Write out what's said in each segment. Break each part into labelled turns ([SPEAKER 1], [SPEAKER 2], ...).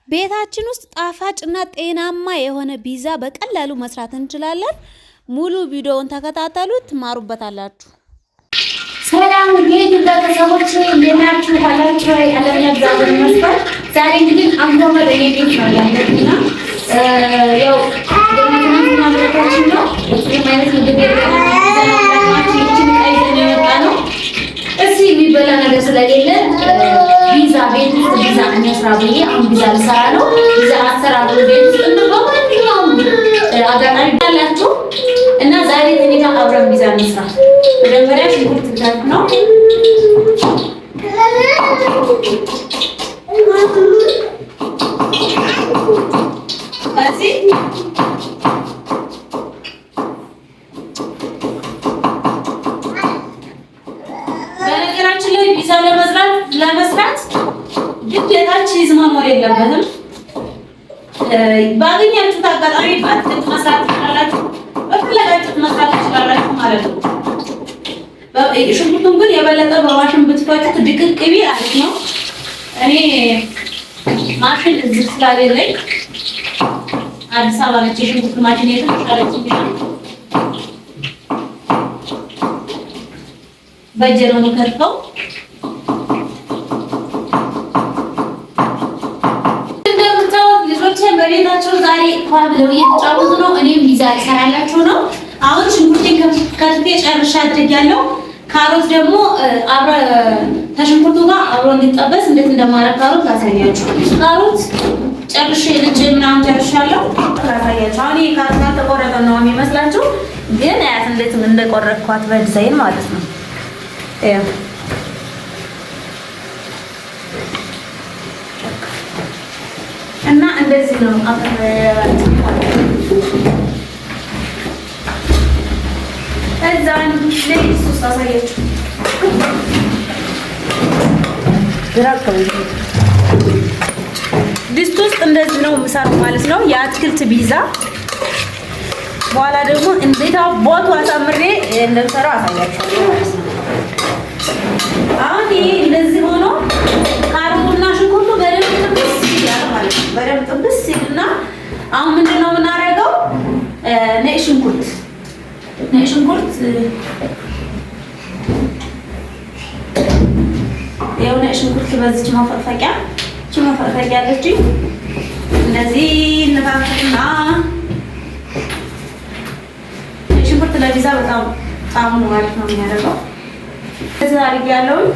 [SPEAKER 1] ቤታችን ውስጥ ጣፋጭና ጤናማ የሆነ ፒዛ በቀላሉ መስራት እንችላለን። ሙሉ ቪዲዮውን ተከታተሉት፣ ትማሩበታላችሁ።
[SPEAKER 2] ሰላም የዩቲዩብ ቤተሰቦች እንዴት ናችሁ? አላችሁ አለኛ እግዚአብሔር ይመስገን። ዛሬ እንግዲህ አምሮመድ እኔ ቤት ነው ያለሁትና ያው ትናንትና ምረታችን ነው ምንም አይነት ምግብ የለም። ይዘን የመጣ ነው። እስኪ የሚበላ ነገር ስለሌለ ፒዛ ቤት ውስጥ ፒዛ እንስራ ብዬ አሁን ፒዛ ልሰራ ነው። ፒዛ አሰራሩ ቤት ውስጥ እና በማንኛውም አጋጣሚ ያላችሁ እና ዛሬ ከእኔ ጋር አብረን ፒዛ እንስራ። መጀመሪያ ሽንኩርት ልከትፍ ነው። እዚህ በነገራችን ላይ ፒዛ ለመስራት ግዴታ cheese መኖር የለበትም። ባገኛችሁት አጋጣሚ በአትክልት መስራት ትችላላችሁ፣ በፈለጋችሁት መስራት ትችላላችሁ ማለት ነው። ሽንኩርቱን ግን የበለጠ በማሽን ብትፈጩት ድቅቅ ቢል አሪፍ ነው። እኔ ማሽን እዚህ ስላሌለኝ አዲስ አበባ ነች የሽንኩርት ማሽን የተሻለች በእጄ ነው የምከትፈው። እንደምታዩት ልጆቼ በቤታቸው ዛሬ ኳ ብለው እየተጫወቱ ነው። እኔም ፒዛ ልሰራላችሁ ነው። አሁን ሽንኩርቴን ከትፌ ጨርሻ አድርጊያለሁ። ካሮት ደግሞ አብረ ከሽንኩርቱ ጋር አብሮ እንዲጠበስ እንዴት እንደማረግ ካሮት ላሳያችሁ። ካሮት ጨርሼ ልጬ ምናምን ጨርሻለሁ። ላሳያችሁ። አሁን ይሄ ካሮት ያልተቆረጠ ነው የሚመስላችሁ፣ ግን አያት እንዴት እንደቆረጥኳት በዲዛይን ማለት ነው። እና እንደዚህ ነው። እዛን ሶስት አሳያችሁ። ድስት ውስጥ እንደዚህ ነው የምሰራው ማለት ነው። የአትክልት ፒዛ በኋላ ደግሞ እንዴት አባቱ አሳምሬ እንደምሰራው አሳያችኋለሁ ማለት ነው። አሁን ይሄ እንደዚህ ሆኖ ካሮቱና ሽንኩርቱ በደንብ ጥብስ ይላል ማለት ነው። በደንብ ጥብስ ይልና አሁን ምንድነው የምናደርገው? ነጭ ሽንኩርት ነጭ ሽንኩርት ይኸው ነጭ ሽንኩርት በዚች መፈቅፈቂያ እቺ መፈቅፈቂያ አለችኝ። እንደዚህ እንፋፍቅና ነጭ ሽንኩርት ለፒዛ በጣም ጣዕሙን አሪፍ ነው የሚያደርገው። እዚህ አድርጌ ያለውን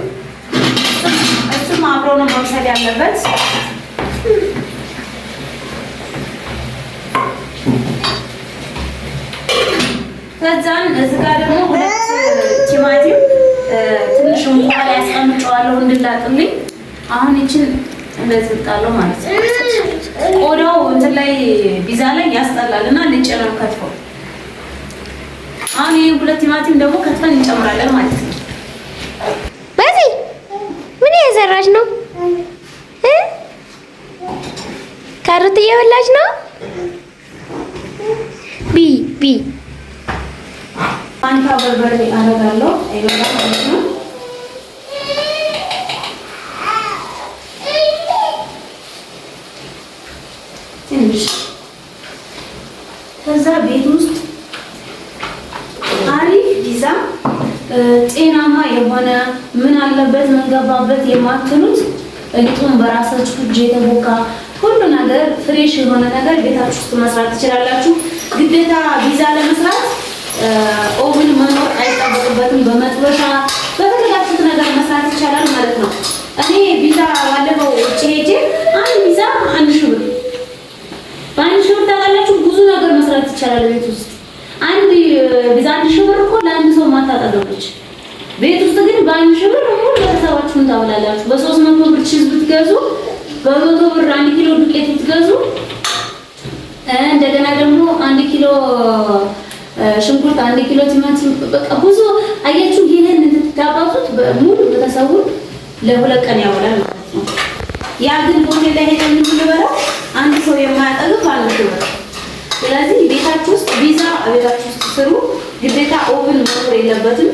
[SPEAKER 2] እሱም አብሮ ነው መብሰል ያለበት። ከዛን እዚህ ጋር ደግሞ ሁለት ቲማቲም ትንሽ እንኳን ላይ አስቀምጨዋለሁ እንድላጥልኝ። አሁን ይችን እንደዚህ እጣለሁ ማለት ነው። ቆዳው እንትን ላይ ፒዛ ላይ ያስጠላል እና ልጬ ነው ከትፈው። አሁን ይሄ ሁለት ቲማቲም ደግሞ ከትፈን እንጨምራለን ማለት ነው።
[SPEAKER 3] በዚህ ምን እየሰራች ነው? ካሮት እየበላች ነው። ቢ ቢ
[SPEAKER 2] ማንካ በርበሬ አደርጋለሁ አይበዛም ማለት ነው። ትንሽ ከዛ ቤት ውስጥ አሪፍ ፒዛ ጤናማ የሆነ ምን አለበት ምን ገባበት የማትሉት ሊጡን በራሳችሁ እጅ የተቦካ ሁሉ ነገር fresh የሆነ ነገር ቤታችሁ ውስጥ መስራት ትችላላችሁ። ግዴታ ፒዛ ለመስራት oven መኖር አይጠበቅበትም። በመጥበሻ በፈለጋችሁት ነገር መስራት ይቻላል ማለት ነው። እኔ ፒዛ ባለፈው ውጭ ሄጄ አንድ ፒዛ 1,000 ብር፣ በ1,000 ብር ታውቃላችሁ ብዙ ነገር መስራት ይቻላል ቤት ውስጥ። አንድ ፒዛ 1,000 ብር እኮ ለአንድ ሰው ማታጠገብች። ቤት ውስጥ ግን በ1,000 ብር ሙሉ ቤተሰባችሁን ታበላላችሁ። በ300 ብር cheese ብትገዙ፣ በ100 ብር 1 ኪሎ ዱቄት ብትገዙ፣ እንደገና ደግሞ 1 ኪሎ ሽንኩርት፣ 1 ኪሎ ቲማቲም፣ በቃ ብዙ አያችሁ። ይሄንን እንትታባዙት ሙሉ ቤተሰቡን ለሁለት ቀን ያውላል ማለት ነው። ያ ግን ሆቴል ላይ ሄደን የምንበላው አንድ ሰው የማያጠግብ 1,000 ብር። ስለዚህ ቤታችሁ ውስጥ ፒዛ ቤታችሁ ውስጥ ስሩ። ግዴታ oven መኖር የለበትም።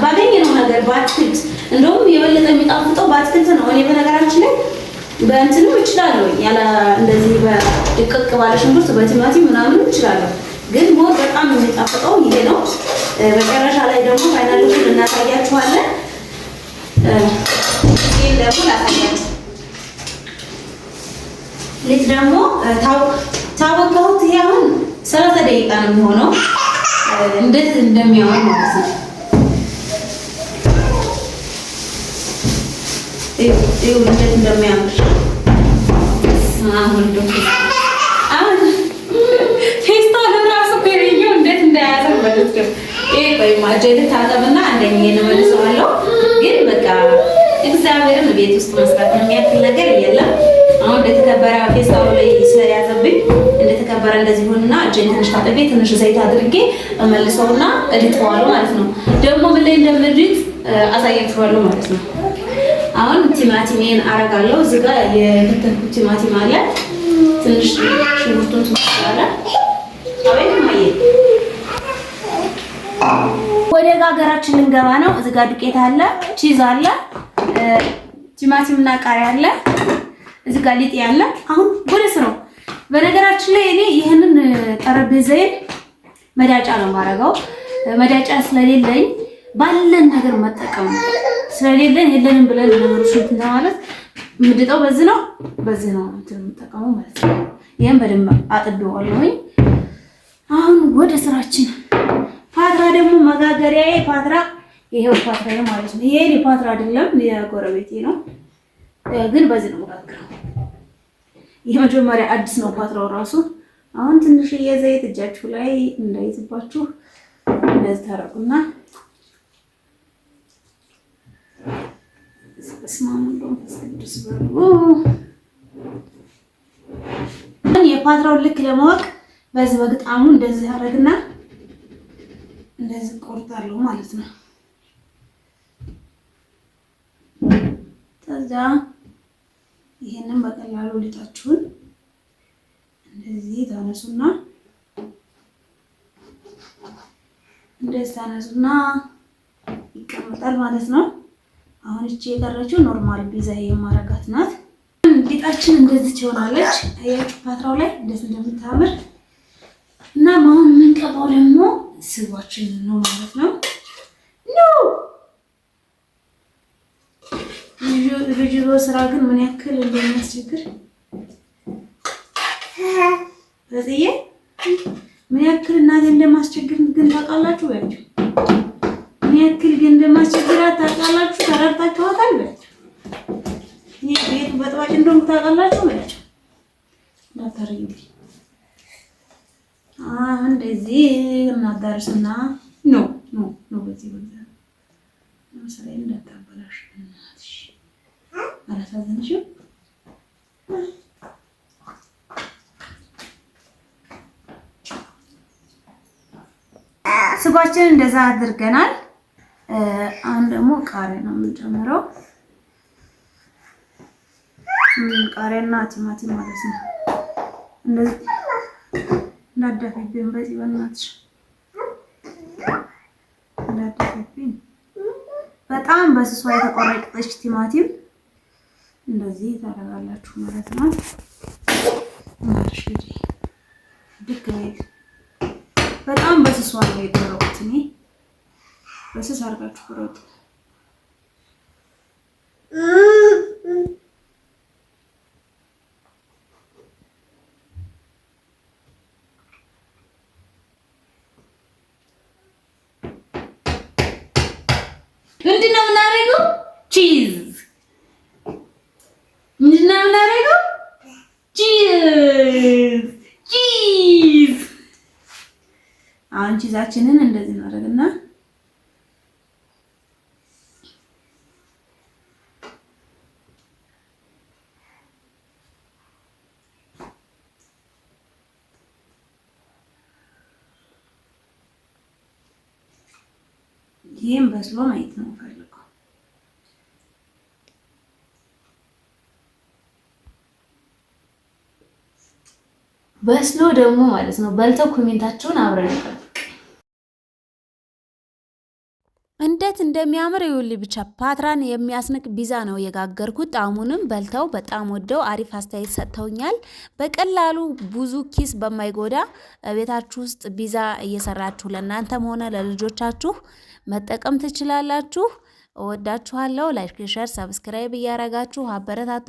[SPEAKER 2] ባገኘነው ነገር በአትክልት እንደውም የበለጠ የሚጣፍጠው በአትክልት ነው። እኔ በነገራችን ላይ በእንትንም እችላለሁ፣ ያለ እንደዚህ በድቅቅ ባለ ሽንኩርት በቲማቲም ምናምን እችላለሁ። ግን more በጣም የሚጣፍጠው ይሄ ነው። መጨረሻ ላይ ደግሞ final ኡን እናሳያችኋለን። ይሄን ደግሞ ላሳያችሁ። ሊጥ ደግሞ ታወቀሁት። ይሄ አሁን 30 ደቂቃ ነው የሚሆነው። እንዴት እንደሚያወር ማለት ነው። እዩ እንዴት እንደሚያምር አሁን አሁን ፌስታሉ ራሱ ኮሪዮ እንዴት እንደያዘ ማለት ነው። ይሄ ቆይማ እጄን ልታጠብና አንደኛ እመልሰዋለሁ። ግን በቃ እግዚአብሔርን ቤት ውስጥ መስራት የሚያክል ነገር የለም። አሁን እንደተከበረ ፌስታሉ ላይ ስለያዘብኝ እንደተከበረ እንደዚህ ሆንና እጄን ትንሽ ታጥቤ ትንሽ ዘይት አድርጌ እመልሰውና እልጠዋለሁ ማለት ነው። ደግሞ ምን ላይ እንደምልጥ አሳያችኋለሁ ማለት ነው። አሁን ቲማቲሜን አረጋለሁ። እዚህ ጋር የከተፍኩት ቲማቲም አለ። ትንሽ ሽንኩርቱን ትመስላለ። አቤት ማየ ወደ ጋገራችን ልንገባ ነው። እዚህ ጋር ዱቄት አለ፣ cheese አለ፣ ቲማቲምና ቃሪያ አለ። እዚህ ጋር ሊጥ ያለ። አሁን ወደ ስራው። በነገራችን ላይ እኔ ይህንን ጠረጴዛዬን መዳጫ ነው የማደርገው። መዳጫ ስለሌለኝ ባለን ነገር መጠቀም ስለሌለን የለንም ብለን ነገሮች እንትን ማለት የምድጠው በዚህ ነው በዚህ ነው እንትን የምጠቀመው ማለት ነው። ይሄን በደንብ አጥቤዋለሁኝ። አሁን ወደ ስራችን። ፓትራ ደግሞ መጋገሪያዬ ፓትራ ይሄው ፓትራዬ ማለት ነው። ይሄ ፓትራ አይደለም የጎረቤቴ ነው፣ ግን በዚህ ነው መጋገረው። የመጀመሪያ አዲስ ነው ፓትራው ራሱ። አሁን ትንሽዬ ዘይት እጃችሁ ላይ እንዳይዝባችሁ እንደዚህ ታረጉና በስመ አብ ወወልድ ወመንፈስ ቅዱስ በሉ። የፓትራውን ልክ ለማወቅ በዚህ በግጣሙ እንደዚህ አደረግና እንደዚህ ቆርጣለሁ ማለት ነው። ከዛ ይሄንን በቀላሉ ሊጣችሁን እንደዚህ ታነሱና እንደዚህ ታነሱና ይቀመጣል ማለት ነው። አሁን እቺ የቀረችው normal ፒዛ የማረጋት ናት። ሊጣችን እንደዚህ ትሆናለች። አያችሁ ፓትራው ላይ እንደዚህ እንደምታምር እና አሁን የምንቀባው ደግሞ ስጓችን ነው ማለት ነው። ኖ ልጅ ስራ ግን ምን ያክል እንደሚያስቸግር በጽዬ ምን ያክል እናቴ እንደማስቸግር ግን ታውቃላችሁ በያቸው። ምን ያክል ግን እንደማስቸግራት ታውቃላችሁ? ተረድታችኋታል በያቸው። እኔ ቤቱ በጥባጭ እንደሆንኩ ታውቃላችሁ በያቸው። እንዳታረጊልኝ እንደዚህ እናዳርስና no no no በዚህ በዛ ለምሳሌ እንዳታበላሽ እናትሽ አላሳዘንሽም? ስጓችንን እንደዛ አድርገናል። አሁን ደግሞ ቃሪያ ነው የምንጨምረው። ቃሪያና ቲማቲም ማለት ነው። እንደዚህ እንዳደፈብኝ በዚህ በእናትሽ እንዳደፈብኝ። በጣም በስሷ የተቆረጠች ቲማቲም እንደዚህ ታደርጋላችሁ ማለት ነው። ማርሽ ድክ በጣም በስሷ ነው የቆረጡት። እኔ በስስ አድርጋችሁ ቁረጡ። ምንድን ነው የምናደርገው? cheese ምንድን ነው የምናደርገው? cheese cheese። አሁን cheese ኣችንን እንደዚህ እናደርግና ይህም በስሎ ማየት ነው ፈልገው። በስሎ ደግሞ ማለት ነው በልተው comment ኣችሁን አብረን እንጠብቅ።
[SPEAKER 1] እንዴት እንደሚያምር ይኸውልኝ። ብቻ ፓትራን የሚያስንቅ ፒዛ ነው የጋገርኩት። ጣዕሙንም በልተው በጣም ወደው አሪፍ አስተያየት ሰጥተውኛል። በቀላሉ ብዙ ኪስ በማይጎዳ ቤታችሁ ውስጥ ፒዛ እየሰራችሁ ለእናንተም ሆነ ለልጆቻችሁ መጠቀም ትችላላችሁ። እወዳችኋለሁ። Like፣ share፣ subscribe እያረጋችሁ አበረታቱ።